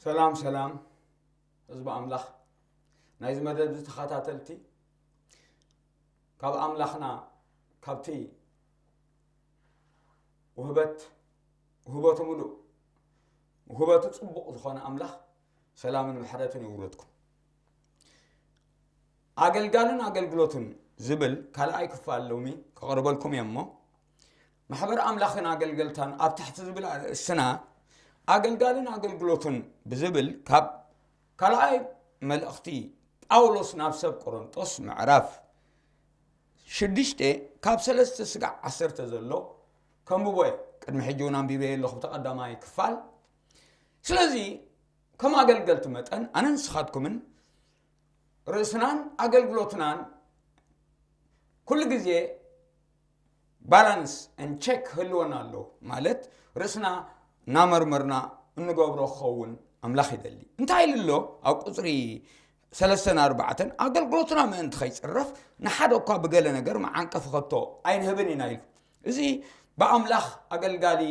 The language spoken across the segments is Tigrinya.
ሰላም ሰላም ህዝቢ ኣምላኽ፣ ናይዚ መደብ እዚ ተኸታተልቲ፣ ካብ ኣምላኽና ካብቲ ውህበት ውህበቱ ምሉእ ውህበቱ ጽቡቕ ዝኾነ ኣምላኽ ሰላምን ምሕረትን ይውረድኩም። ኣገልጋልን ኣገልግሎትን ዝብል ካልኣይ ክፋል ሎሚ ከቕርበልኩም እየ እሞ፣ ማሕበር ኣምላኽን ኣገልገልታን ኣብ ትሕቲ ዝብል ኣርእስትና ኣገልጋልን ኣገልግሎትን ብዝብል ካብ ካልኣይ መልእኽቲ ጳውሎስ ናብ ሰብ ቆሮንጦስ ምዕራፍ ሽዱሽተ ካብ ሰለስተ ስጋዕ ዓሰርተ ዘሎ ከንብቦ እየ። ቅድሚ ሕጂ እውን ኣንቢበ ኣለኹ ብተቐዳማይ ክፋል። ስለዚ ከም ኣገልገልቲ መጠን ኣነ ንስኻትኩምን ርእስናን ኣገልግሎትናን ኩሉ ግዜ ባላንስ ን ቸክ ክህልወና ኣሎ። ማለት ርእስና እናመርመርና እንገብሮ ክኸውን ኣምላኽ ይደሊ። እንታይ ኢሉ ኣሎ ኣብ ቁፅሪ ሰለስተን ኣርባዕተን? ኣገልግሎትና ምእንቲ ከይፅረፍ ንሓደ እኳ ብገለ ነገር መዓንቀፊ ከቶ ኣይንህብን ኢና ኢሉ። እዚ ብኣምላኽ ኣገልጋሊ፣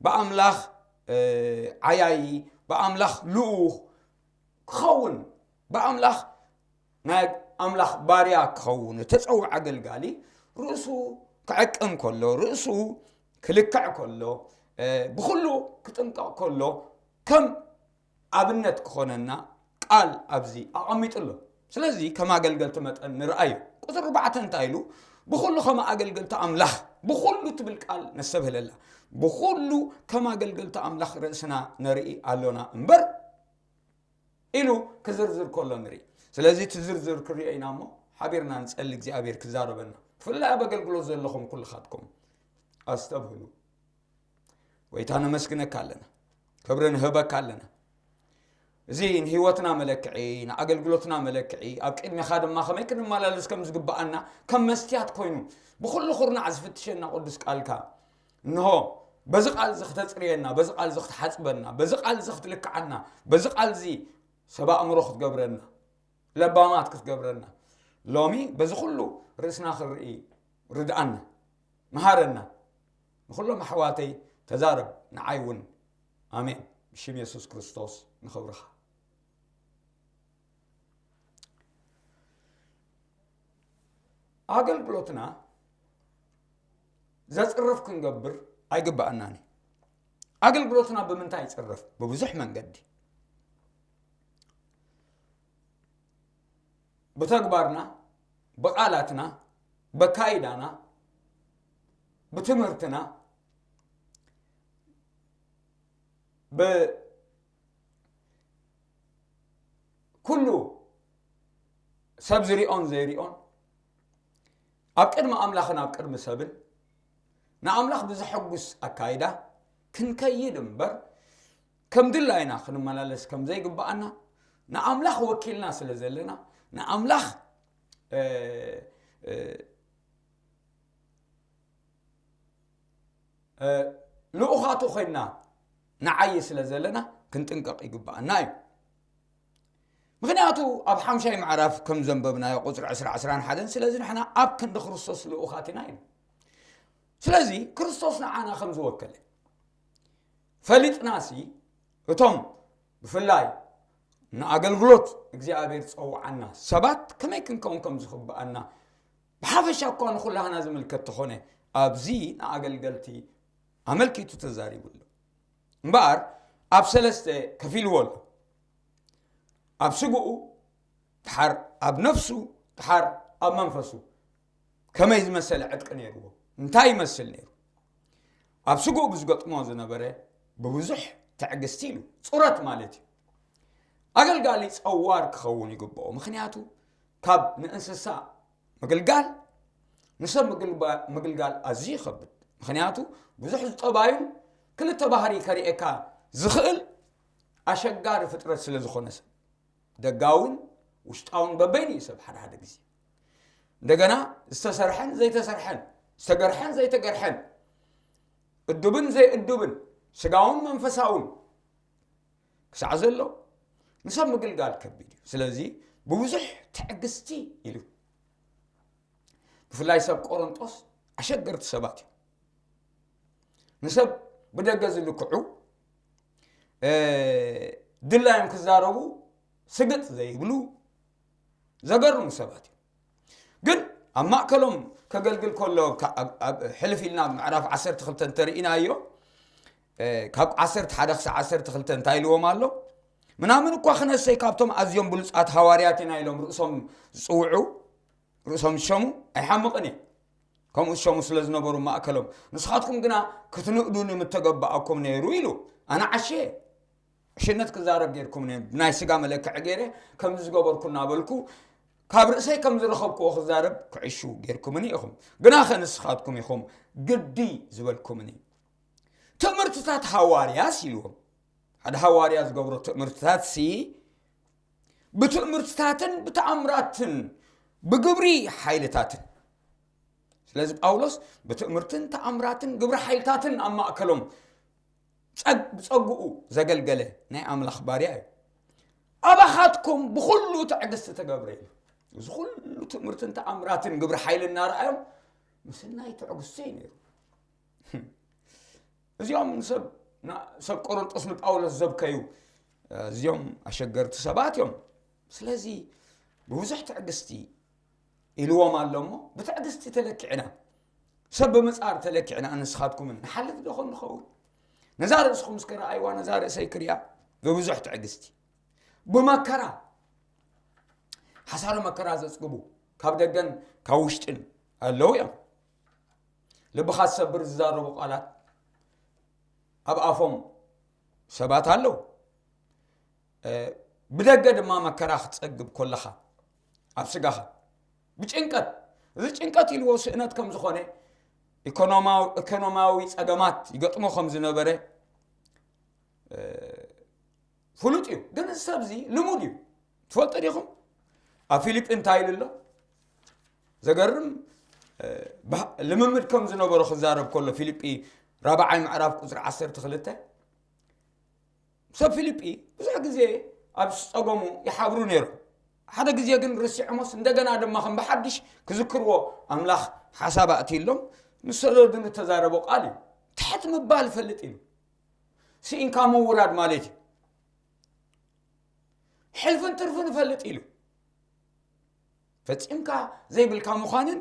ብኣምላኽ ዓያዪ፣ ብኣምላኽ ልኡኽ ክኸውን፣ ብኣምላኽ ናይ ኣምላኽ ባርያ ክኸውን እተጸውዐ ኣገልጋሊ ርእሱ ክዕቅን ከሎ፣ ርእሱ ክልክዕ ከሎ፣ ብኹሉ ክጥንቀቕ ከሎ ከም ኣብነት ክኾነና ቃል ኣብዚ ኣቐሚጡ ኣሎ። ስለዚ ከም ኣገልገልቲ መጠን ንርኣዮ። ቁፅሪ ኣርባዕተ እንታይ ኢሉ? ብኹሉ ከም ኣገልገልቲ ኣምላኽ ብኹሉ ትብል ቃል ነስተብህለላ። ብኹሉ ከም ኣገልገልቲ ኣምላኽ ርእስና ነርኢ ኣሎና እምበር ኢሉ ክዝርዝር ከሎ ንርኢ። ስለዚ እቲ ዝርዝር ክሪኦ ኢና እሞ ሓቢርና ንጸሊ እግዚኣብሔር ክዛረበና። ብፍላይ ኣብ ኣገልግሎት ዘለኹም ኩልኻትኩም ኣስተብህሉ። ጎይታ ነመስግነካ ኣለና፣ ክብሪ ንህበካ ኣለና። እዚ ንህይወትና መለክዒ፣ ንኣገልግሎትና መለክዒ፣ ኣብ ቅድሜኻ ድማ ከመይ ክንመላለስ ከም ዝግብኣና ከም መስትያት ኮይኑ ብኹሉ ኩርናዕ ዝፍትሸና ቅዱስ ቃልካ እንሆ በዚ ቃል እዚ ክተፅርየና፣ በዚ ቃል እዚ ክትሓፅበና፣ በዚ ቃል እዚ ክትልክዓና፣ በዚ ቃል እዚ ሰብ ኣእምሮ ክትገብረና፣ ለባማት ክትገብረና፣ ሎሚ በዚ ኩሉ ርእስና ክንርኢ ርድኣና፣ መሃረና። ንኹሎም ኣሕዋተይ ተዛረብ፣ ንዓይ እውን። ኣሜን። ብሽም የሱስ ክርስቶስ ንኽብርኻ። ኣገልግሎትና ዘጽርፍ ክንገብር ኣይግባኣናን እዩ። ኣገልግሎትና ብምንታይ ይጽርፍ? ብብዙሕ መንገዲ። ብተግባርና፣ ብቓላትና፣ በካይዳና፣ ብትምህርትና፣ ብ ኩሉ ሰብ ዝሪኦን ዘይሪኦን ኣብ ቅድሚ ኣምላኽን ኣብ ቅድሚ ሰብን ንኣምላኽ ብዘሐጉስ ኣካይዳ ክንከይድ እምበር ከም ድላይና ክንመላለስ ከም ዘይግብኣና ንኣምላኽ ወኪልና ስለ ዘለና ንኣምላኽ ልኡኻቱ ኮይንና ንዓይ ስለ ዘለና ክንጥንቀቕ ይግብኣና እዩ። ምኽንያቱ ኣብ ሓምሻይ ምዕራፍ ከም ዘንበብናዮ ቁፅሪ ዕስራ ዕስራን ሓደን ስለዚ ንሕና ኣብ ክንዲ ክርስቶስ ልኡኻት ኢና እዩ። ስለዚ ክርስቶስ ንዓና ከም ዝወከለ ፈሊጥናሲ እቶም ብፍላይ ንኣገልግሎት እግዚኣብሔር ዝፀውዓና ሰባት ከመይ ክንከውን ከም ዝኽብኣና ብሓፈሻ እኳ ንኹላህና ዝምልከት ተኾነ ኣብዚ ንኣገልገልቲ ኣመልኪቱ ተዛሪቡ ኣሎ። እምበኣር ኣብ ሰለስተ ከፊልዎ ኣሎ። ኣብ ስግኡ ድሓር ኣብ ነፍሱ ድሓር ኣብ መንፈሱ ከመይ ዝመሰለ ዕጥቂ ነይርዎ? እንታይ ይመስል ነይሩ? ኣብ ስግኡ ብዝገጥሞ ዝነበረ ብብዙሕ ትዕግስቲ ኢሉ ፁረት ማለት እዩ። ኣገልጋሊ ፀዋር ክኸውን ይግብኦ። ምኽንያቱ ካብ ንእንስሳ ምግልጋል ንሰብ ምግልባ- ምግልጋል ኣዝዩ ይኸብድ። ምኽንያቱ ብዙሕ ዝጠባዩን ክልተ ባህሪ ከርእየካ ዝኽእል ኣሸጋሪ ፍጥረት ስለ ዝኾነ ሰብ ደጋውን ውሽጣውን በበይኑ እዩ ሰብ ሓደ ሓደ ግዜ እንደገና ዝተሰርሐን ዘይተሰርሐን ዝተገርሐን ዘይተገርሐን እዱብን ዘይእዱብን ስጋውን መንፈሳውን ክሳዕ ዘሎ ንሰብ ምግልጋል ከቢድ እዩ። ስለዚ ብብዙሕ ትዕግስቲ ኢሉ ብፍላይ ሰብ ቆሮንጦስ ኣሸገርቲ ሰባት እዩ። ንሰብ ብደገ ዝልክዑ እ፣ ድላዮም ክዛረቡ ስግጥ ዘይብሉ ዘገርሙ ሰባት እዮም። ግን ኣብ ማእከሎም ከገልግል ከሎ፣ ካብ ሕልፍ ኢልና ኣብ ምዕራፍ ዓሰርተ ክልተ እንተርኢናዮ፣ ካብ ዓሰርተ ሓደ ክሳብ ዓሰርተ ክልተ እንታይ ኢልዎም ኣሎ? ምናምን እኳ ክነሰይ ካብቶም ኣዝዮም ብሉጻት ሃዋርያት ኢና ኢሎም ርእሶም ዝጽውዑ፣ ርእሶም ዝሸሙ ኣይሓምቕን እየ። ከምኡ ዝሸሙ ስለ ዝነበሩ ማእከሎም፣ ንስኻትኩም ግና ክትንእዱኒ ምተገባኣኩም ነይሩ ኢሉ። ኣነ ዓሸ ዕሽነት ክዛረብ ጌርኩምኒ፣ ብናይ ስጋ መለክዒ ገይረ ከምዚ ዝገበርኩ እናበልኩ፣ ካብ ርእሰይ ከም ዝረኸብክዎ ክዛረብ ክዕሹ ጌርኩምኒ ኢኹም። ግናኸ ንስኻትኩም ኢኹም ግዲ ዝበልኩምኒ። ትእምርትታት ሃዋርያስ ኢልዎም። ሓደ ሃዋርያ ዝገብሮ ትእምርትታት ሲ ብትእምርትታትን ብተኣምራትን ብግብሪ ሓይልታትን። ስለዚ ጳውሎስ ብትእምርትን ተኣምራትን ግብሪ ሓይልታትን ኣብ ማእከሎም ጸግ-፣ ብጸግኡ ዘገልገለ ናይ ኣምላኽ ባርያ እዩ። ኣባኻትኩም ብኹሉ ትዕግስቲ ተገብረ እዩ። እዚ ኩሉ ትእምርትን ተኣምራትን ግብሪ ሓይሊ እናረኣዮም ምስናይ ትዕግስቲ እዩ ነይሩ። እዚኦም ንሰብ፣ ና-፣ ሰብ ቆሮንጦስ ንጳውሎስ ዘብከዩ፣ እዚኦም ኣሸገርቲ ሰባት እዮም። ስለዚ ብብዙሕ ትዕግስቲ ኢልዎም ኣሎ እሞ፣ ብትዕግስቲ ተለኪዕና፣ ሰብ ብምጻር ተለኪዕና፣ ንስኻትኩምን ንሓልፍ ዶ ኾን ንኸውን? ነዛ ርእስኹም እስከ ረኣይዋ፣ ነዛ ርእሰይ ክሪኣ፣ ብብዙሕ ትዕግስቲ፣ ብመከራ፣ ሓሳረ መከራ ዘጽግቡ፣ ካብ ደገን ካብ ውሽጥን ኣለዉ እዮም። ልብኻ ዝሰብር ዝዛረቡ ቃላት ኣብ ኣፎም ሰባት ኣለዉ። እ፣ ብደገ ድማ መከራ ክትጸግብ ከለኻ፣ ኣብ ስጋኻ፣ ብጭንቀት፣ እዚ ጭንቀት ኢልዎ ስእነት ከም ዝኾነ፣ ኢኮኖማዊ፣ ኢኮኖሚያዊ ጸገማት ይገጥሞ ከም ዝነበረ፣ እ፣ ፍሉጥ እዩ። ግን እዚ ሰብ እዚ ልሙድ እዩ። ትፈልጡ ዲኹም? ኣብ ፊሊጲ እንታይ ኢሉ ኣሎ? ዘገርም፣ እ፣ ባህ-፣ ልምምድ ከም ዝነበሮ ክዛረብ ከሎ፣ ፊሊጲ ራብዓይ ምዕራፍ ቁጽሪ ዓሰርተ ክልተ፣ ሰብ ፊሊጲ ብዙሕ ግዜ ኣብ ዝጸገሙ ይሓብሩ ነይሮም። ሓደ ግዜ ግን ርሲዖሞስ፣ እንደገና ድማ ከም ብሓድሽ ክዝክርዎ ኣምላኽ ሓሳብ ኣእትዩሎም፣ ምስ ሰደዱ ዝተዛረቦ ቃል እዩ። ትሕት ምባል እፈልጥ ኢሉ። ስኢንካ ምውራድ ማለት እዩ። ሕልፍን ትርፍን እፈልጥ ኢሉ። ፈጺምካ ዘይብልካ ምዃንን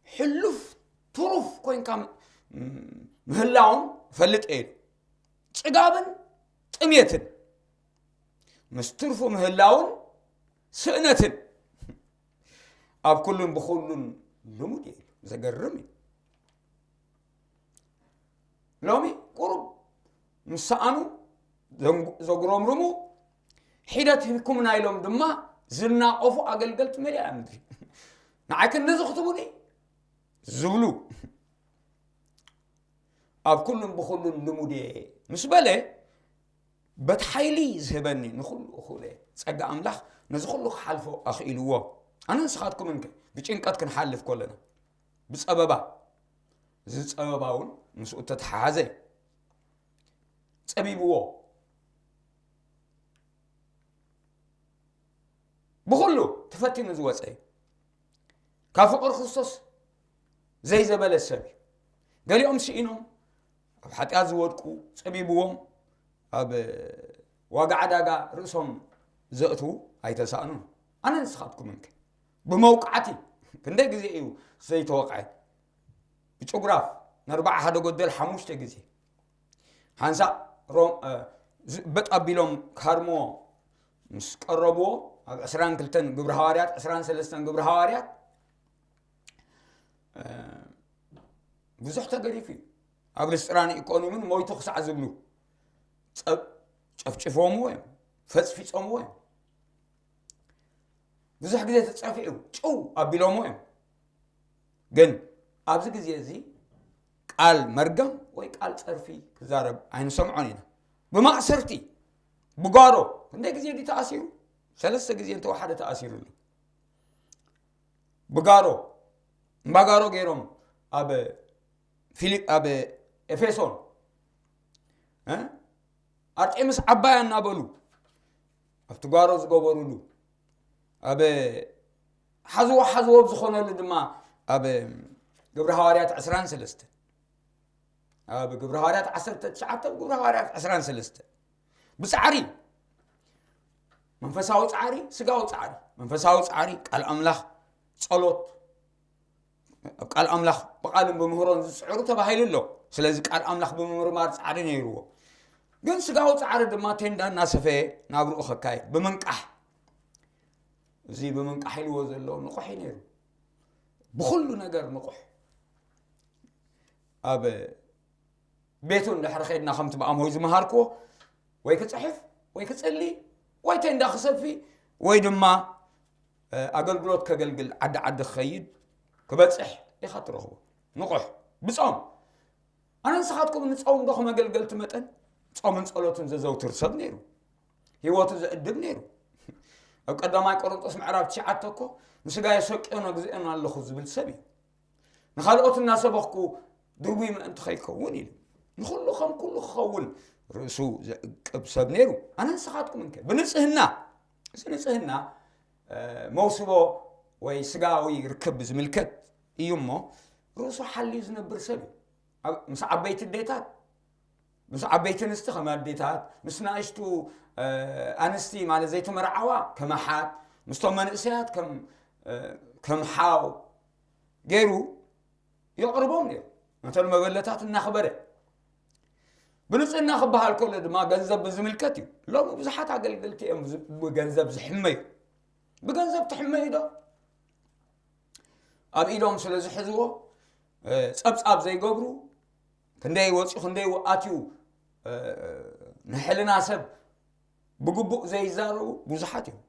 ሕሉፍ ትሩፍ ኮንካ ም-፣ ምህላውን እፈልጥ እየ ኢሉ። ጽጋብን ጥሜትን ምስ ትርፉ ምህላውን ስእነትን ኣብ ኩሉን ብኹሉን ልሙድ እየ ኢሉ። ዘገርም እዩ። ሎሚ ቁሩብ ምስ ሰኣኑ ዘንጉ-፣ ዘጉረምርሙ፣ ሒደት ሂብኩምና ኢሎም ድማ ዝናቐፉ ኣገልገልቲ መሊኣ እያ ምድሪ። ንዓይ ክንዲ እዚ ክትቡኒ ዝብሉ ኣብ ኩሉን ብኹሉን ልሙድ እየ ምስ በለ፣ በቲ ሓይሊ ዝህበኒ ንኹሉ እኽእሎ እየ። ጸጋ ኣምላኽ ነዚ ኩሉ ክሓልፎ ኣኽኢልዎ። ኣነ ንስኻትኩምን ከ ብጭንቀት ክንሓልፍ ከለና፣ ብጸበባ፣ እዚ ጸበባ እውን ምስኡ እተተሓሓዘ እዩ። ጸቢብዎ፣ ብኹሉ ተፈቲኑ ዝወጸ እዩ። ካብ ፍቕሪ ክርስቶስ ዘይዘበለ ሰብ እዩ። ገሊኦም ስኢኖም፣ ኣብ ሓጢኣት ዝወድቁ፣ ጸቢብዎም፣ ኣብ ዋጋ ዕዳጋ ርእሶም ዘእትዉ ኣይተሳእኑን። ኣነ ንስኻትኩምን ከ ብመውቃዕቲ ክንደይ ግዜ እዩ ዘይተወቕዐ? ብጭጉራፍ ንኣርብዓ ሓደ ጎደል ሓሙሽተ ግዜ። ሓንሳእ ሮም፣ እ፣ ዝ-፣ በጥ ኣቢሎም ክሃርምዎ ምስ ቀረብዎ፣ ኣብ ዕስራን ክልተን ግብሪ ሃዋርያት፣ ዕስራን ሰለስተን ግብሪ ሃዋርያት፣ እ፣ ብዙሕ ተገሪፉ እዩ። ኣብ ልስጥራን ኢኮንዩምን ሞይቱ ክሳዕ ዝብሉ ጸብ-፣ ጨፍጭፎምዎ እዮም፣ ፈጽፊጾምዎ እዮም። ብዙሕ ግዜ ተጸፊዑ ጭው ኣቢሎምዎ እዮም። ግን ኣብዚ ግዜ እዚ ቃል መርገም ወይ ቃል ጸርፊ ክዛረብ ኣይንሰምዖን ኢና። ብማእሰርቲ፣ ብጓሮ፣ ክንደይ ግዜ ድዩ ተኣሲሩ? ሰለስተ ግዜ እንተወሓደ ተኣሲሩ ኣሎ። ብጋሮ፣ እምባጋሮ ገይሮም ኣብ ፊሊፕ፣ ኣብ ኤፌሶን፣ እ? ኣርጤምስ ዓባያ እናበሉ ኣብቲ ጓሮ ዝገበሩሉ፣ ኣብ ሓዝዎ ሓዝዎ ኣብ ዝኾነሉ ድማ ኣብ ግብሪ ሃዋርያት ዕስራን ሰለስተን፣ ኣብ ግብሪ ሃዋርያት ዓሰርተ ትሽዓተ፣ ኣብ ግብሪ ሃዋርያት ዕስራን ሰለስተን ብጻዕሪ መንፈሳዊ ጻዕሪ፣ ስጋዊ ጻዕሪ። መንፈሳዊ ጻዕሪ ቃል ኣምላኽ፣ ጸሎት፣ ኣብ ቃል ኣምላኽ ብቓልን ብምህሮን ዝጽዕሩ ተባሂሉ ኣሎ። ስለዚ ቃል ኣምላኽ ብምምርማር ጻዕሪ ነይርዎ። ግን ስጋዊ ጻዕሪ ድማ ቴንዳ እናሰፈየ ናብርኡ ከካይድ ብምንቃሕ፣ እዚ ብምንቃሕ ኢልዎ ዘሎ ንቑሕ እዩ ነይሩ። ብኹሉ ነገር ንቑሕ። ኣብ ቤቱ እንድሕር ኸይድና ከምቲ ብኣምሆይ ዝመሃርክዎ ወይ ክጽሕፍ ወይ ክጽሊ ወይ ቴንዳ ክሰፊ ወይ ድማ ኣገልግሎት ከገልግል ዓዲ ዓዲ ክኸይድ ክበጽሕ ኢኻ ትረኽቦ። ንቑሕ ብጾም ኣነ ንስኻትኩም ንጸውም ዶ ከመገልገልቲ መጠን ጾምን ጸሎትን ዘዘውትር ሰብ ነይሩ። ህይወቱ ዘዕድብ ነይሩ። ኣብ ቀዳማይ ቆሮንጦስ ምዕራፍ ትሽዓተ እኮ ንስጋ የሰቅዮን ኣግዝኦን ኣለኹ ዝብል ሰብ እዩ። ንኻልኦት እናሰበኽኩ ድርቡይ ምእንቲ ከይከውን ኢሉ ንኹሉ ከም ኩሉ ክኸውን ርእሱ ዘዕቅብ ሰብ ነይሩ። ኣነ ንስኻትኩም እንከ ብንጽህና፣ እዚ ንጽህና መውስቦ ወይ ስጋዊ ርክብ ዝምልከት እዩ እሞ ርእሱ ሓልዩ ዝነብር ሰብ እዩ። ምስ ዓበይቲ ኣዴታት፣ ምስ ዓበይቲ ኣንስቲ ከም ኣዴታት፣ ምስ ንኣሽቱ ኣንስቲ ማለት ዘይተመርዓዋ ከም ኣሓት፣ ምስቶም መንእሰያት ከም ሓው ገይሩ የቕርቦም ነይሩ። ነተን መበለታት እናኽበረ ብንጽህና ክበሃል ከሎ ድማ ገንዘብ ብዝምልከት እዩ። ሎሚ ብዙሓት ኣገልገልቲ እዮም ብገንዘብ ዝሕመዩ። ብገንዘብ ትሕመዩ ዶ? ኣብ ኢዶም ስለ ዝሕዝዎ ጸብጻብ ዘይገብሩ፣ ክንደይ ወፂኡ ክንደይ ኣትዩ ንሕልና ሰብ ብግቡእ ዘይዛረቡ ብዙሓት እዮም።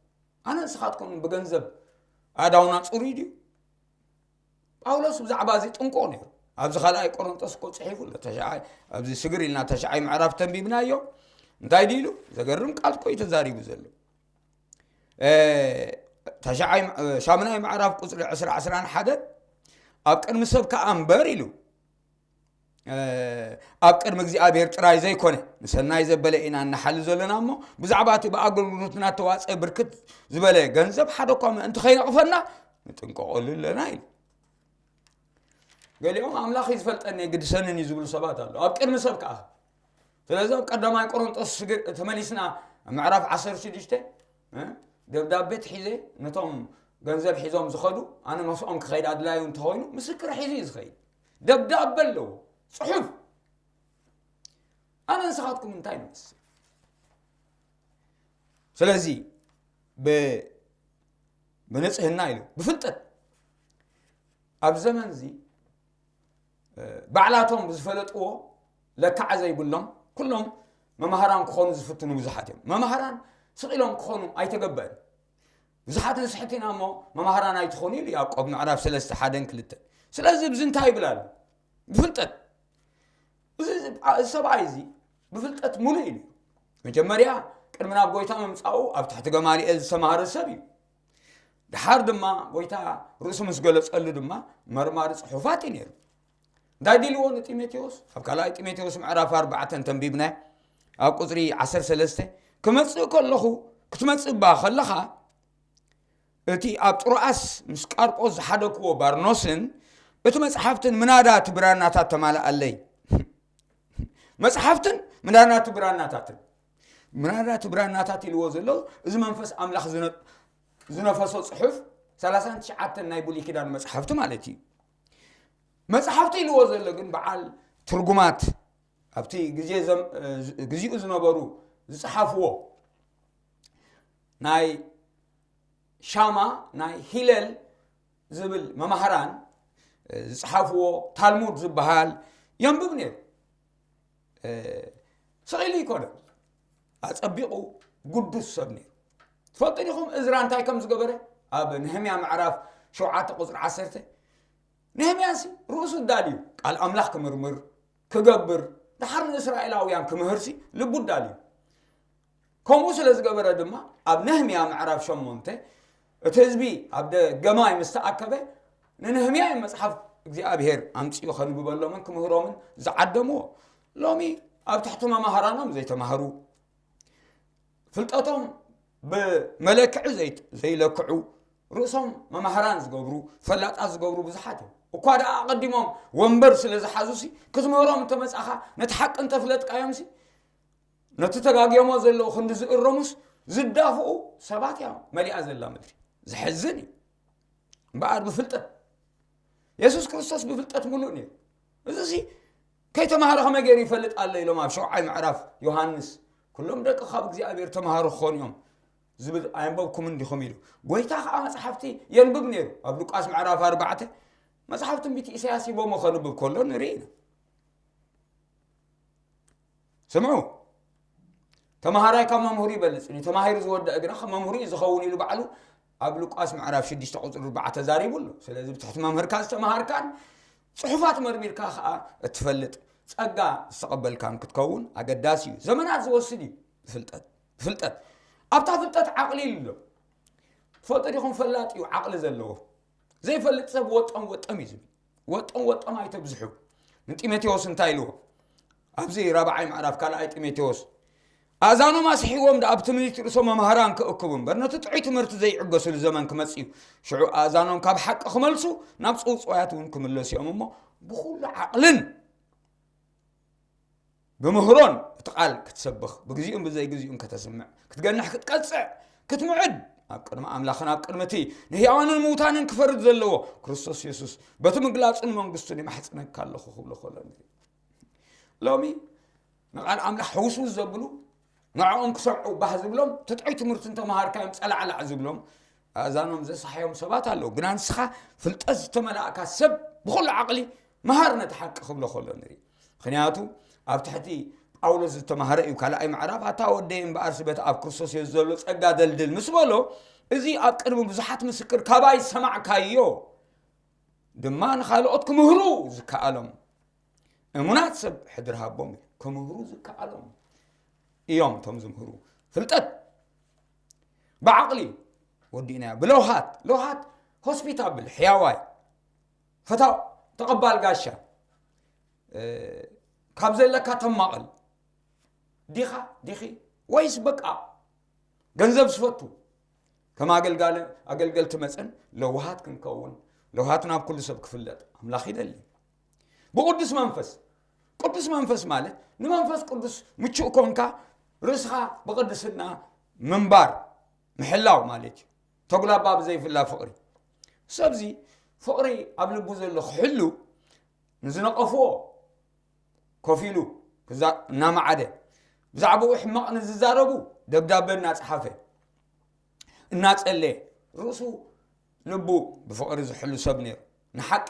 ኣነ ንስኻትኩም ብገንዘብ ኣእዳውና ፅሩይ ድዩ? ጳውሎስ ብዛዕባ እዚ ጥንቁቕ ነይሩ። ኣብዚ ካልኣይ ቆሮንጦስ እኮ ፅሒፉ ኣሎ። ተሽዓይ ኣብዚ ስግር ኢልና ተሽዓይ ምዕራፍ ተንቢብናዮ። እንታይ ድዩ ኢሉ? ዘገርም ቃል እኮ እዩ ተዛሪቡ ዘሎ። ተሽዓይ ሻምናይ ምዕራፍ ቁፅሪ ዕስራ ዕስራን ሓደን ኣብ ቅድሚ ሰብ ከኣ እምበር ኢሉ ኣብ ቅድሚ እግዚኣብሔር ጥራይ ዘይኮነ ንሰናይ ዘበለ ኢና እናሓሊ ዘለና እሞ ብዛዕባ እቲ ብኣገልግሎትና ተዋፀ ብርክት ዝበለ ገንዘብ ሓደ እኳ ምእንቲ ከይነቕፈና ንጥንቀቐሉ ኣለና ኢሉ። ገሊኦም ኣምላኽ እዩ ዝፈልጠኒ ግድሰንን እዩ ዝብሉ ሰባት ኣለዉ ኣብ ቅድሚ ሰብ ከዓ። ስለዚ ኣብ ቀዳማይ ቆሮንጦስ ተመሊስና ምዕራፍ ዓሰርተ ሽዱሽተ ደብዳቤ ሒዘ ነቶም ገንዘብ ሒዞም ዝኸዱ ኣነ መስኦም ክኸይድ ኣድላዩ እንተኾይኑ ምስክር ሒዙ እዩ ዝኸይድ። ደብዳበ ኣለዎ ፅሑፍ። ኣነ ንስኻትኩም እንታይ ንመስል? ስለዚ ብንፅህና ኢሉ ብፍልጠት ኣብ ዘመን እዚ ባዕላቶም ብዝፈለጥዎ ለክዓ ዘይብሎም ኩሎም መምሃራን ክኾኑ ዝፍትኑ ብዙሓት እዮም። መምሃራን ስቕ ኢሎም ክኾኑ ኣይተገበአን። ብዙሓት ንስሕት ኢና እሞ መምሃራን ኣይትኾኑ ኢሉ ያዕቆብ ምዕራፍ ሰለስተ ሓደን ክልተን። ስለዚ ብዚ እንታይ ይብል ኣሎ? ብፍልጠት እዚ ሰብኣይ እዚ ብፍልጠት ሙሉእ ኢሉ መጀመርያ ቅድሚ ናብ ጎይታ ምምፃኡ ኣብ ትሕቲ ገማልኤል ዝተማሃረ ሰብ እዩ። ድሓር ድማ ጎይታ ርእሱ ምስ ገለፀሉ ድማ መርማሪ ፅሑፋት እዩ ነይሩ። እንታይ ዲልዎ ንጢሞቴዎስ ኣብ ካልኣይ ጢሞቴዎስ ምዕራፍ ኣርባዕተ እንተንቢብና ኣብ ቁፅሪ ዓሰርተ ሰለስተ ክመፅእ ከለኹ ክትመፅእ እባ ከለኻ እቲ ኣብ ጥሮኣስ ምስ ቃርጶስ ዝሓደክዎ ባርኖስን እቲ መፅሓፍትን ምናዳ እቲ ብራናታት ተማልኣለይ። መፅሓፍትን ምናዳ እቲ ብራናታትን ምናዳ እቲ ብራናታት ኢልዎ ዘሎ እዚ መንፈስ ኣምላኽ ዝነፈሶ ፅሑፍ ሰላሳን ትሽዓተን ናይ ብሉይ ኪዳን መፅሓፍቲ ማለት እዩ። መፅሓፍቲ ኢልዎ ዘሎ ግን በዓል ትርጉማት ኣብቲ ግዜኡ ዝነበሩ ዝፀሓፍዎ ናይ ሻማ ናይ ሂለል ዝብል መማህራን ዝፀሓፍዎ ታልሙድ ዝበሃል የንብብ ነይሩ። ስቕ ኢሉ ይኮነ ኣፀቢቑ ግዱስ ሰብ ነይሩ። ትፈልጡ ዲኹም እዝራ እንታይ ከም ዝገበረ? ኣብ ነህምያ ምዕራፍ ሸውዓተ ቁፅሪ ዓሰርተ ነህምያ ሲ ርእሱ ዳልዩ ቃል ኣምላኽ ክምርምር ክገብር ድሓር ንእስራኤላውያን ክምህርሲ ልቡ ዳልዩ። ከምኡ ስለ ዝገበረ ድማ ኣብ ነህምያ ምዕራፍ ሸሞንተ እቲ ህዝቢ ኣብ ደገማይ ምስ ተኣከበ ንነህምያ እዩ መፅሓፍ እግዚኣብሔር ኣምፅኡ ከንብበሎምን ክምህሮምን ዝዓደምዎ። ሎሚ ኣብ ትሕቲ መማህራኖም ዘይተማህሩ ፍልጠቶም ብመለክዒ ዘይለክዑ ርእሶም መማህራን ዝገብሩ ፈላጣት ዝገብሩ ብዙሓት እዮም። እኳ ደኣ ኣቐዲሞም ወንበር ስለ ዝሓዙሲ ክትምህሮም እንተመፃኻ ነቲ ሓቂ እንተፍለጥካዮምሲ ነቲ ተጋግዮሞ ዘለዉ ክንዲ ዝእረሙስ ዝዳፍኡ ሰባት እያ መሊኣ ዘላ ምድሪ። ዘሕዝን እዩ። እምበኣር ብፍልጠት፣ የሱስ ክርስቶስ ብፍልጠት ምሉእ ነይሩ። እዚ ሲ ከይተማሃረ ከመይ ገይሩ ይፈልጥ ኣሎ ኢሎም ኣብ ሸውዓይ ምዕራፍ ዮሃንስ፣ ኩሎም ደቂ ካብ እግዚኣብሔር ተማሃሩ ክኾኑ እዮም ዝብል ኣየንበብኩምን ዲኹም ኢሉ። ጎይታ ከዓ መጽሓፍቲ የንብብ ነይሩ። ኣብ ሉቃስ ምዕራፍ ኣርባዕተ መጽሓፍ ትንቢት ኢሳያስ ሂቦሞ ከንብብ ከሎ ንርኢ ኢና። ስምዑ፣ ተማሃራይ ካብ መምህሩ ይበልጽ እዩ፣ ተማሂሩ ዝወደአ ግና ካብ መምህሩ እዩ ዝኸውን ኢሉ ባዕሉ ኣብ ሉቃስ ምዕራፍ ሽዱሽተ ቁጽሪ ኣርባዕተ ተዛሪቡ ኣሎ። ስለዚ ብትሕቲ መምህርካ ዝተማሃርካን ጽሑፋት መርሚርካ ከዓ እትፈልጥ ጸጋ ዝተቐበልካን ክትከውን ኣገዳሲ እዩ። ዘመናት ዝወስድ እዩ። ፍልጠት ፍልጠት ኣብታ ፍልጠት ዓቕሊ ኢሉ ኣሎ። ትፈልጡ ዲኹም? ፈላጥ እዩ ዓቕሊ ዘለዎ። ዘይፈልጥ ሰብ ወጠም ወጠም እዩ ዝብል። ወጠም ወጠም ኣይተብዝሑ። ንጢሞቴዎስ እንታይ ኢልዎ? ኣብዚ ራብዓይ ምዕራፍ ካልኣይ ጢሞቴዎስ፣ ኣእዛኖም ኣስሒዎም ደኣ ኣብ ትምኒት ርእሶም መምሃራን ክእክቡ እምበር፣ ነቲ ጥዑይ ትምህርቲ ዘይዕገስሉ ዘመን ክመጽእ እዩ። ሽዑ ኣእዛኖም ካብ ሓቂ ክመልሱ፣ ናብ ጽውጽዋያት እውን ክምለሱ እዮም እሞ፣ ብኹሉ ዓቕልን ብምህሮን እቲ ቃል ክትሰብኽ፣ ብግዚኡን ብዘይግዚኡን ከተስምዕ፣ ክትገንሕ ክትቀጽዕ፣ ክትምዕድ፣ ኣብ ቅድሚ ኣምላኽን ኣብ ቅድሚ እቲ ንህያዋንን ምውታንን ክፈርድ ዘለዎ ክርስቶስ የሱስ በቲ ምግላጹን መንግስቱን ይማሕጽነካ ኣለኹ ክብሎ ከሎ ንርኢ። ሎሚ ንቓል ኣምላኽ ሕውስውስ ዘብሉ፣ ንዕኦም ክሰምዑ ባህ ዝብሎም፣ ትጥዑይ ትምህርቲ እንተመሃርካዮም ጸላዕላዕ ዝብሎም፣ ኣእዛኖም ዘሳሕዮም ሰባት ኣለዉ። ግና ንስኻ ፍልጠት ዝተመላእካ ሰብ ብኹሉ ዓቕሊ መሃር ነቲ ሓቂ ክብሎ ከሎ ንርኢ። ምኽንያቱ ኣብ ትሕቲ ጳውሎስ ዝተማህረ እዩ። ካልኣይ ምዕራፍ፣ ኣታ ወደይ እምበኣርሲ በቲ ኣብ ክርስቶስ የሱስ ዘሎ ጸጋ ደልድል ምስ በሎ፣ እዚ ኣብ ቅድሚ ብዙሓት ምስክር ካባይ ዝሰማዕካዮ ድማ ንኻልኦት ክምህሩ ዝከኣሎም እሙናት ሰብ ሕድሪ ሃቦም እዩ። ክምህሩ ዝከኣሎም እዮም እቶም ዝምህሩ። ፍልጠት ብዓቕሊ ወዲእናዮ። ብለውሃት፣ ለውሃት ሆስፒታብል፣ ሕያዋይ፣ ፈታው፣ ተቐባል ጋሻ፣ እ፣ ካብ ዘለካ ተማቐል ዲኻ፣ ዲኺ፣ ወይስ በቃ ገንዘብ ዝፈቱ? ከም ኣገልጋሊ፣ ኣገልገልቲ መጸን ለውሃት ክንከውን፣ ለውሃት ናብ ኩሉ ሰብ ክፍለጥ ኣምላኽ ይደሊ። ብቅዱስ መንፈስ፣ ቅዱስ መንፈስ ማለት ንመንፈስ ቅዱስ ምቹእ ኮንካ ርእስኻ ብቅድስና ምንባር፣ ምሕላው ማለት እዩ። ተጉላባ ብዘይፍላ ፍቕሪ። ሰብዚ ፍቕሪ ኣብ ልቡ ዘሎ ክሕሉ፣ ንዝነቐፍዎ ኮፍ ኢሉ ክዛ-፣ እናመዓደ፣ ብዛዕባኡ ሕማቕ ንዝዛረቡ ደብዳበ እናጸሓፈ፣ እናጸለየ፣ ርእሱ ልቡ ብፍቕሪ ዝሕሉ ሰብ ነይሩ። ንሓቂ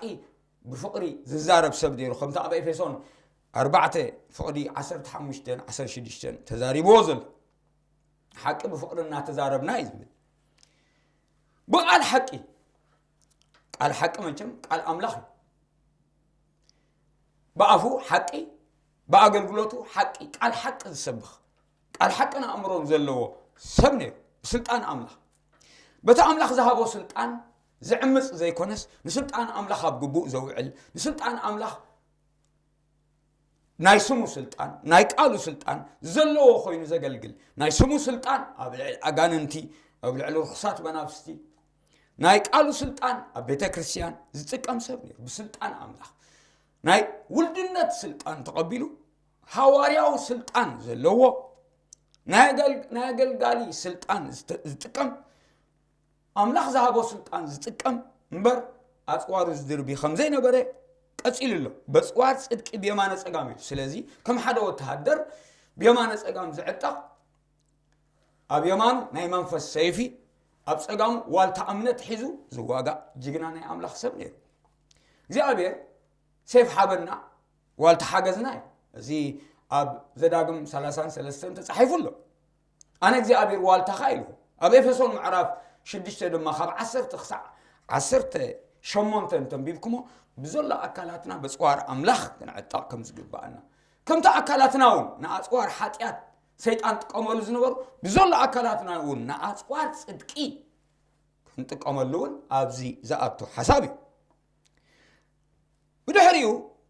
ብፍቕሪ ዝዛረብ ሰብ ነይሩ። ከምቲ ኣብ ኤፌሶን ኣርባዕተ ፍቕዲ ዓሰርተ ሓሙሽተን ዓሰርተ ሽዱሽተን ተዛሪብዎ ዘሎ፣ ሓቂ ብፍቕሪ እናተዛረብና እዩ ዝብል። ብቓል ሓቂ፣ ቃል ሓቂ መቸም ቃል ኣምላኽ እዩ። ብኣፉ ሓቂ፣ ብኣገልግሎቱ ሓቂ፣ ቃል ሓቂ ዝሰብኽ፣ ቃል ሓቅን ኣእምሮን ዘለዎ ሰብ ነይሩ፣ ብስልጣን ኣምላኽ። በቲ ኣምላኽ ዝሃቦ ስልጣን ዝዕምጽ ዘይኮነስ፣ ንስልጣን ኣምላኽ ኣብ ግቡእ ዘውዕል፣ ንስልጣን ኣምላኽ ናይ ስሙ ስልጣን፣ ናይ ቃሉ ስልጣን ዘለዎ ኮይኑ ዘገልግል፣ ናይ ስሙ ስልጣን ኣብ ልዕሊ ኣጋንንቲ፣ ኣብ ልዕሊ ርኹሳት መናፍስቲ፣ ናይ ቃሉ ስልጣን ኣብ ቤተ ክርስቲያን ዝጥቀም ሰብ ነይሩ። ብስልጣን ኣምላኽ ናይ ውልድነት ስልጣን ተቐቢሉ፣ ሃዋርያዊ ስልጣን ዘለዎ፣ ናይ ኣገል-፣ ናይ ኣገልጋሊ ስልጣን ዝተ-፣ ዝጥቀም፣ ኣምላኽ ዝሃቦ ስልጣን ዝጥቀም እምበር፣ ኣጽዋሩ ዝድርቢ ከም ዘይነበረ ቀጺሉ ኣሎ። በጽዋር ጽድቂ ብየማነ ጸጋም እዩ። ስለዚ ከም ሓደ ወተሃደር ብየማነ ጸጋም ዝዕጠቕ፣ ኣብ የማኑ ናይ መንፈስ ሰይፊ፣ ኣብ ጸጋሙ ዋልታ እምነት ሒዙ ዝዋጋእ ጅግና ናይ ኣምላኽ ሰብ ነይሩ። እግዚኣብሔር ሴፍ ሓበና፣ ዋልታ ሓገዝና እዩ። እዚ ኣብ ዘዳግም ሰላሳን ሰለስተን ተጻሒፉ ኣሎ። ኣነ እግዚኣብሔር ዋልታኻ ኢሉ። ኣብ ኤፌሶን ምዕራፍ ሽዱሽተ ድማ ካብ ዓሰርተ ክሳዕ ዓሰርተ ሸሞንተ እንተንቢብኩሞ፣ ብዘሎ ኣካላትና በጽዋር ኣምላኽ ክንዕጠቕ ከም ዝግብኣና፣ ከምቲ ኣካላትና እውን ንኣጽዋር ሓጢኣት ሰይጣን ጥቀመሉ ዝነበሩ፣ ብዘሎ ኣካላትና እውን ንኣጽዋር ጽድቂ ክንጥቀመሉ እውን ኣብዚ ዝኣቱ ሓሳብ እዩ። ብድሕሪኡ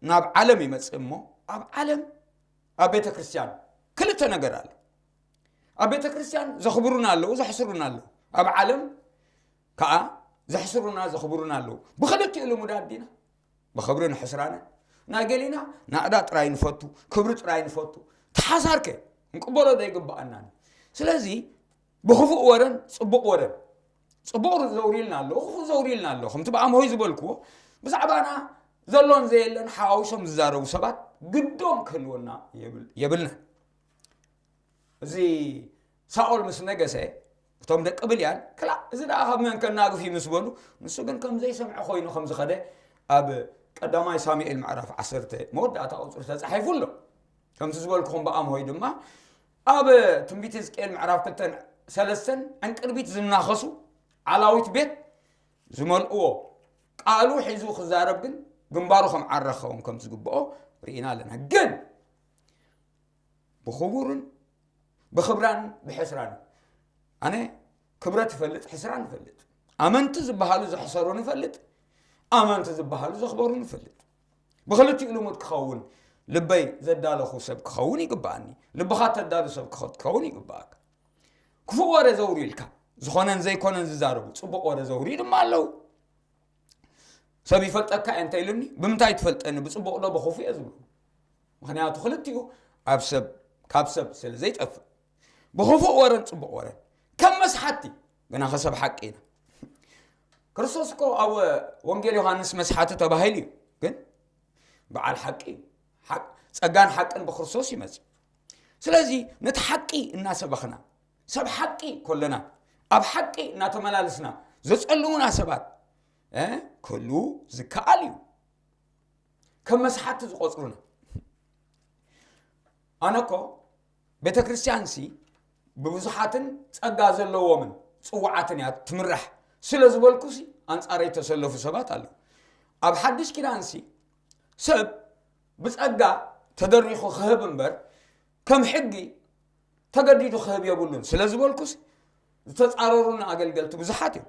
ናብ ዓለም ይመጽእ እሞ፣ ኣብ ዓለም፣ ኣብ ቤተ ክርስቲያን ክልተ ነገር ኣሎ። ኣብ ቤተ ክርስቲያን ዘኽብሩና ኣለዉ፣ ዘሕስሩና ኣለዉ። ኣብ ዓለም ከኣ ዘሕስሩና፣ ዘኽብሩና ኣለዉ። ብኽልቲኡ ልሙዳት ዲና? ብኽብሪ ንሕስራነ። ናይ ገሊና ናእዳ ጥራይ ንፈቱ፣ ክብሪ ጥራይ ንፈቱ። ተሓሳርከ ክንቅበሎ ዘይግብኣና። ስለዚ ብኽፉእ ወረን ጽቡቕ ወረን፣ ጽቡቕ ዘውሪልና ኣሎ፣ ክፉእ ዘውሪልና ኣሎ። ከምቲ ብኣምሆይ ዝበልክዎ፣ ብዛዕባና ዘሎን ዘየለን ሓዋዊሶም ዝዛረቡ ሰባት ግዶም ክህልወና የብል- የብልናን። እዚ ሳኦል ምስ ነገሰ፣ እቶም ደቂ ብልያን፣ ክላ፣ እዚ ደኣ ካብ መን ከናግፍ እዩ ምስ በሉ፣ ንሱ ግን ከም ዘይሰምዐ ኮይኑ ከም ዝኸደ ኣብ ቀዳማይ ሳሙኤል ምዕራፍ ዓሰርተ መወዳእታ ቁጽሪ ተጻሒፉ ኣሎ። ከምቲ ዝበልኩኹም ብኣምሆይ ድማ ኣብ ትንቢት ሕዝቅኤል ምዕራፍ ክልተን ሰለስተን ዕንቅርቢት ዝናኸሱ ዓላዊት ቤት ዝመልእዎ ቃሉ ሒዙ ክዛረብ ግን ግንባሩ ከም ዓረ ክኸውን ከም ዝግብኦ ርኢና ኣለና። ግን ብኽቡርን ብኽብራን ብሕስራን፣ ኣነ ክብረት ይፈልጥ፣ ሕስራን ይፈልጥ። ኣመንቲ ዝበሃሉ ዘሕሰሩን ይፈልጥ፣ ኣመንቲ ዝበሃሉ ዘኽበሩን ይፈልጥ። ብኽልቲኡ ልሙድ ክኸውን ልበይ ዘዳለኹ ሰብ ክኸውን ይግብኣኒ። ልብኻ ተዳሉ ሰብ ክኸ- ክኸውን ይግብኣካ። ክፉእ ወረ ዘውርዩ ኢልካ ዝኾነን ዘይኮነን ዝዛረቡ፣ ጽቡቕ ወረ ዘውርዩ ድማ ኣለዉ። ሰብ ይፈልጠካ እየ እንተ ኢሉኒ፣ ብምንታይ ትፈልጠኒ? ብጽቡቕ ዶ ብኽፉእ እየ ዝብሉ። ምኽንያቱ ክልቲኡ ኣብ ሰብ ካብ ሰብ ስለ ዘይጠፍእ፣ ብኽፉእ ወረን ጽቡቕ ወረን ከም መስሓቲ፣ ግና ከሰብ ሓቂ ኢና። ክርስቶስ እኮ ኣብ ወንጌል ዮሃንስ መስሓቲ ተባሂሉ እዩ፣ ግን በዓል ሓቂ እዩ። ሓቅ- ጸጋን ሓቅን ብክርስቶስ ይመጽእ። ስለዚ ነቲ ሓቂ እናሰበኽና፣ ሰብ ሓቂ ኮለና፣ ኣብ ሓቂ እናተመላለስና፣ ዘጸልዉና ሰባት እ፣ ክህልዉ ዝከኣል እዩ። ከም መስሓቲ ዝቆጽሩና። ኣነ እኮ ቤተ ክርስቲያንሲ ብብዙሓትን ጸጋ ዘለዎምን ጽዋዓትን እያ ትምራሕ ስለ ዝበልኩሲ፣ ኣንጻረይ ተሰለፉ ሰባት ኣለዉ። ኣብ ሓድሽ ኪዳንሲ ሰብ ብጸጋ ተደሪኹ ክህብ እምበር፣ ከም ሕጊ ተገዲዱ ክህብ የብሉን ስለ ዝበልኩስ፣ ዝተጻረሩኒ ኣገልገልቲ ብዙሓት እዮም።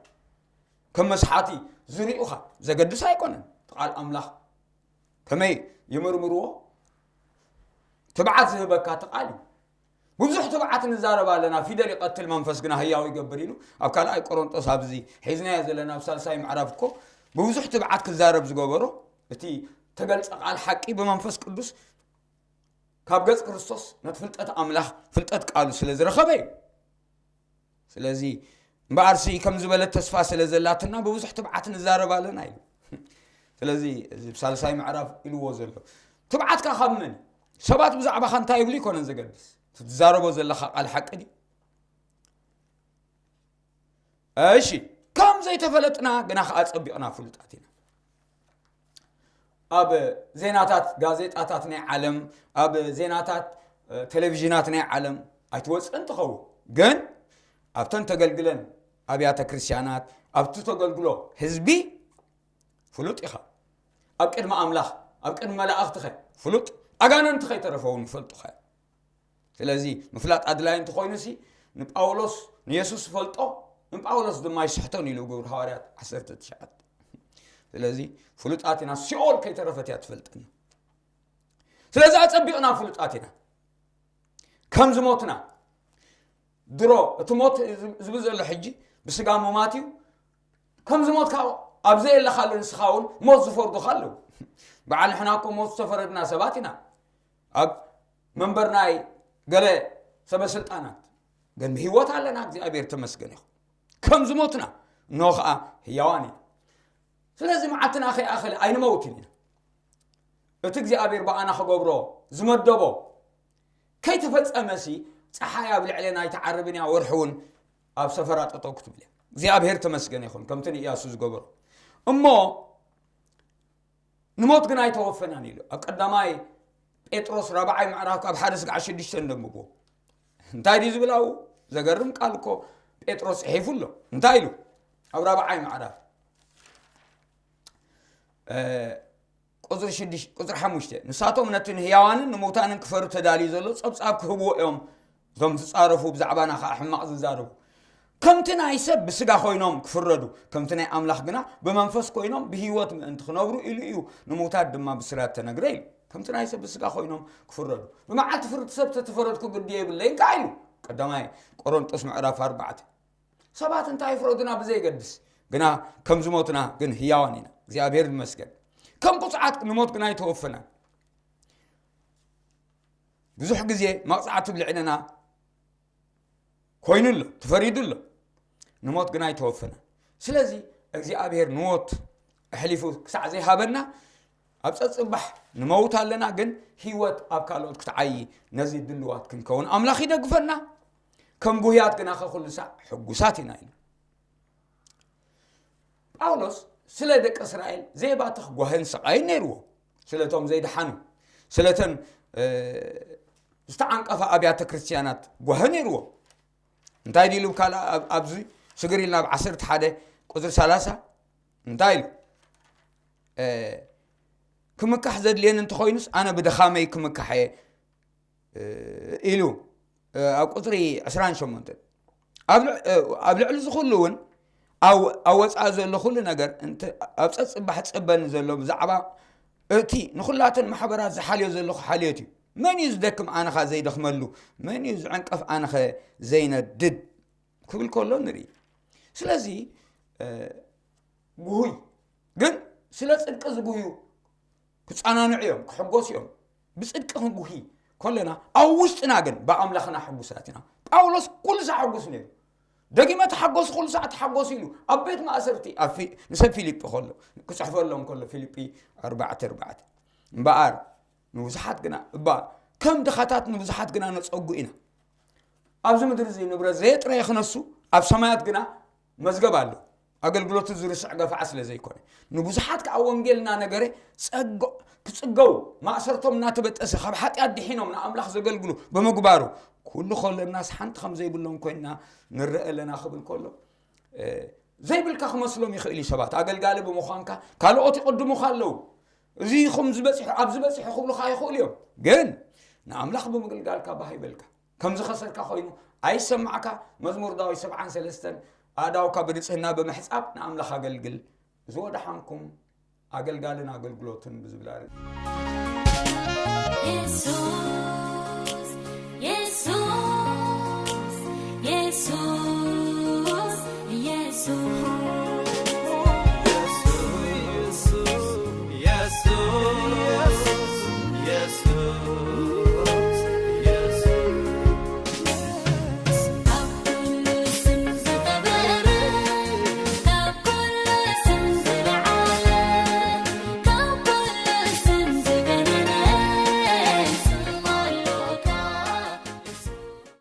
ከም መስሓቲ ዝሪኡኻ ዘገድስ ኣይኮነን። እቲ ቃል ኣምላኽ ከመይ ይምርምርዎ? ትብዓት ዝህበካ እቲ ቃል እዩ። ብብዙሕ ትብዓት ንዛረብ ኣለና፣ ፊደል ይቐትል መንፈስ ግና ህያው ይገብር ኢሉ ኣብ ካልኣይ ቆሮንጦስ፣ ኣብዚ ሒዝናዮ ዘለና ኣብ ሳልሳይ ምዕራፍ እኮ ብብዙሕ ትብዓት ክዛረብ ዝገበሮ፣ እቲ ተገልጸ ቃል ሓቂ ብመንፈስ ቅዱስ ካብ ገጽ ክርስቶስ ነቲ ፍልጠት ኣምላኽ ፍልጠት ቃሉ ስለ ዝረኸበ እዩ። ስለዚ እምበኣርሲ ከም ዝበለት ተስፋ ስለ ዘላትና ብብዙሕ ትብዓት ንዛረብ ኣለና ኢሉ። ስለዚ እዚ ብሳልሳይ ምዕራፍ ኢልዎ ዘሎ ትብዓትካ ካብ መን እዩ? ሰባት ብዛዕባኻ እንታይ ይብሉ ይኮነን ዘገድስ። እቲ ትዛረቦ ዘለኻ ቃል ሓቂ ድዩ? እሺ፣ ከም ዘይተፈለጥና ግና ከኣ ጸቢቕና ፍሉጣት ኢና። ኣብ ዜናታት፣ ጋዜጣታት ናይ ዓለም፣ ኣብ ዜናታት፣ እ፣ ቴሌቪዥናት ናይ ዓለም ኣይትወጽእን ትኸውን። ግን ኣብተን ተገልግለን ኣብያተ ክርስቲያናት፣ ኣብቲ ተገልግሎ ህዝቢ ፍሉጥ ኢኻ። ኣብ ቅድሚ ኣምላኽ፣ ኣብ ቅድሚ መላእኽትኸ ፍሉጥ፣ ኣጋንንቲ ከይተረፈ እውን ይፈልጡኻ እዮም። ስለዚ ምፍላጥ ኣድላይ እንተኾይኑሲ፣ ንጳውሎስ ንየሱስ ዝፈልጦ፣ ንጳውሎስ ድማ ይስሕቶን ኢሉ ግብሪ ሃዋርያት ዓሰርተ ትሽዓተ። ስለዚ ፍሉጣት ኢና፣ ሲኦል ከይተረፈት እያ ትፈልጠና። ስለዚ ኣጸቢቕና ፍሉጣት ኢና። ከም ዝሞትና ድሮ፣ እቲ ሞት ዝብል ዘሎ ሕጂ ብስጋ ምማት እዩ። ከም ዝሞትካ ኣብ ዘየለኻሉ ንስኻ እውን ሞት ዝፈርዱኻ ኣለዉ። በዓል ንሕና እኮ ሞት ዝተፈረድና ሰባት ኢና። ኣብ መንበር ናይ ገለ ሰበ ስልጣናት ግን ብህይወት ኣለና፣ እግዚኣብሔር ተመስገን ይኹን። ከም ዝሞትና እንሆ ኸዓ ህያዋን ኢና። ስለዚ መዓልትና ከይኣኸለ ኣይንመውትን ኢና። እቲ እግዚኣብሔር ብኣና ክገብሮ ዝመደቦ ከይተፈጸመሲ፣ ጸሓይ ኣብ ልዕሌና ኣይትዓርብን እያ፣ ወርሒ እውን ኣብ ሰፈራ ጠጠው ክትብል እያ። እግዚኣብሔር ተመስገን ይኹን፣ ከምቲ ንኢያሱ ዝገበሮ። እሞ ንሞት ግን ኣይተወፈናን ኢሉ። ኣብ ቀዳማይ ጴጥሮስ ራብዓይ ምዕራፍ ካብ ሓደ ስጋዕ ሽዱሽተ እንደንብቦ። እንታይ ድዩ ዝብል ኣብኡ? ዘገርም ቃል እኮ ጴጥሮስ ጽሒፉ ኣሎ። እንታይ ኢሉ? ኣብ ራብዓይ ምዕራፍ፣ እ፣ ቁጽሪ ሽዱሽተ፣ ቁጽሪ ሓሙሽተ፣ "ንሳቶም ነቲ ንህያዋንን ንምውታንን ክፈርዱ ተዳልዩ ዘሎ ጸብጻብ ክህብዎ እዮም፣ እቶም ዝጻረፉ፣ ብዛዕባና ኸኣ ሕማቕ ዝዛረቡ። ከምቲ ናይ ሰብ ብስጋ ኮይኖም ክፍረዱ፣ ከምቲ ናይ ኣምላኽ ግና ብመንፈስ ኮይኖም ብህይወት ምእንቲ ክነብሩ ኢሉ እዩ ንምውታት ድማ ብስራት ተነግረ" ኢሉ። ከምቲ ናይ ሰብ ብስጋ ኮይኖም ክፍረዱ፣ ብመዓልቲ ፍርዲ ሰብ ተተፈረድኩ ግዲ የብለይን ከኣ ኢሉ። ቀዳማይ ቆሮንጦስ ምዕራፍ ኣርባዕተ። ሰባት እንታይ ይፍረዱና ብዘየገድስ፣ ግና ከም ዝሞትና ግን ህያዋን ኢና። እግዚኣብሔር ይመስገን። ከም ቁጽዓት ንሞት ግና ኣይተወፈናን። ብዙሕ ግዜ መቕጻዕቲ ኣብ ልዕለና ኮይኑ ኣሎ፣ ተፈሪዱ ኣሎ። ንሞት ግን ኣይተወፈነ። ስለዚ እግዚኣብሔር ንሞት ኣሕሊፉ ክሳዕ ዘይሃበና ኣብ ጸጽባሕ ንመውት ኣለና፣ ግን ህይወት ኣብ ካልኦት ክትዓዪ ነዚ ድልዋት ክንከውን ኣምላኽ ይደግፈና። ከም ጉህያት ግና ከኹሉ ሳዕ ሕጉሳት ኢና ኢሉ። ጳውሎስ ስለ ደቂ እስራኤል ዘይባትኽ ጓህን ስቓይን ነይርዎ። ስለቶም ዘይደሓኑ፣ ስለተን ዝተዓንቀፋ ኣብያተ ክርስቲያናት ጓህ ነይርዎ። እንታይ ኢሉ ካልኣ ኣብዚ ስግር ኢልና ኣብ ዓሰርተ ሓደ ቁፅሪ ሰላሳ እንታይ ኢሉ? ክምካሕ ዘድልየኒ እንተኾይኑስ ኣነ ብድኻመይ ክምካሕ እየ ኢሉ ኣብ ቁፅሪ ዕስራን ሸሞንተን። ኣብ ልዕሊ ዝኹሉ እውን ኣብ ወፃኢ ዘሎ ኩሉ ነገር ኣብ ፀፅባሕ ፀበኒ ዘሎ ብዛዕባ እቲ ንኩላተን ማሕበራት ዝሓልዮ ዘለኹ ሓልዮት እዩ። መን እዩ ዝደክም ኣነኻ ዘይደኽመሉ? መን እዩ ዝዕንቀፍ ኣነኸ ዘይነድድ? ክብል ከሎ ንርኢ። ስለዚ ጉሁይ ግን ስለ ፅድቂ ዝጉህዩ ክፀናንዑ እዮም፣ ክሕጎሱ እዮም። ብፅድቂ ክንጉሂ ከለና ኣብ ውሽጥና ግን ብኣምላኽና ሕጉሳት ኢና። ጳውሎስ ኩሉ ሳዕ ሕጉስ ነይሩ። ደጊመ ተሓጎሱ፣ ኩሉ ሳዕ ተሓጎሱ ኢሉ ኣብ ቤት ማእሰርቲ ንሰብ ፊልጲ ከሎ ክፅሕፈሎም ከሎ ፊልጲ ኣርባዕተ ኣርባዕተ እምበኣር ንብዙሓት ግና እባ ከም ድኻታት ንብዙሓት ግና ነፀጉ ኢና። ኣብዚ ምድሪ እዚ ንብረት ዘየጥረየ ክነሱ ኣብ ሰማያት ግና መዝገብ ኣሎ። ኣገልግሎቱ ዝርስዕ ገፋዓ ስለ ዘይኮነ ንብዙሓት ከዓ ወንጌል እናነገረ ክፅገው ማእሰርቶም እናተበጠሰ ካብ ሓጢኣት ድሒኖም ንኣምላኽ ዘገልግሉ ብምግባሩ ኩሉ ከለናስ ሓንቲ ከም ዘይብሎም ኮይንና ንረአ ኣለና ክብል ከሎ ዘይብልካ ክመስሎም ይኽእል እዩ። ሰባት ኣገልጋሊ ብምዃንካ ካልኦት ይቕድሙኻ ኣለዉ። እዚ ኹም ዝበፅሑ ኣብ ዝበፅሑ ክብሉኻ ይኽእሉ እዮም። ግን ንኣምላኽ ብምግልጋልካ ባህ ይበልካ። ከም ዝኸሰርካ ኮይኑ ኣይሰማዕካ። መዝሙር ዳዊት ሰብዓን ሰለስተን ኣእዳውካ ብንጽህና ብምሕጻብ ንኣምላኽ ኣገልግል። እዚ ወደሓንኩም ኣገልጋልን ኣገልግሎትን ብዝብል ኣርእስቲ የሱስ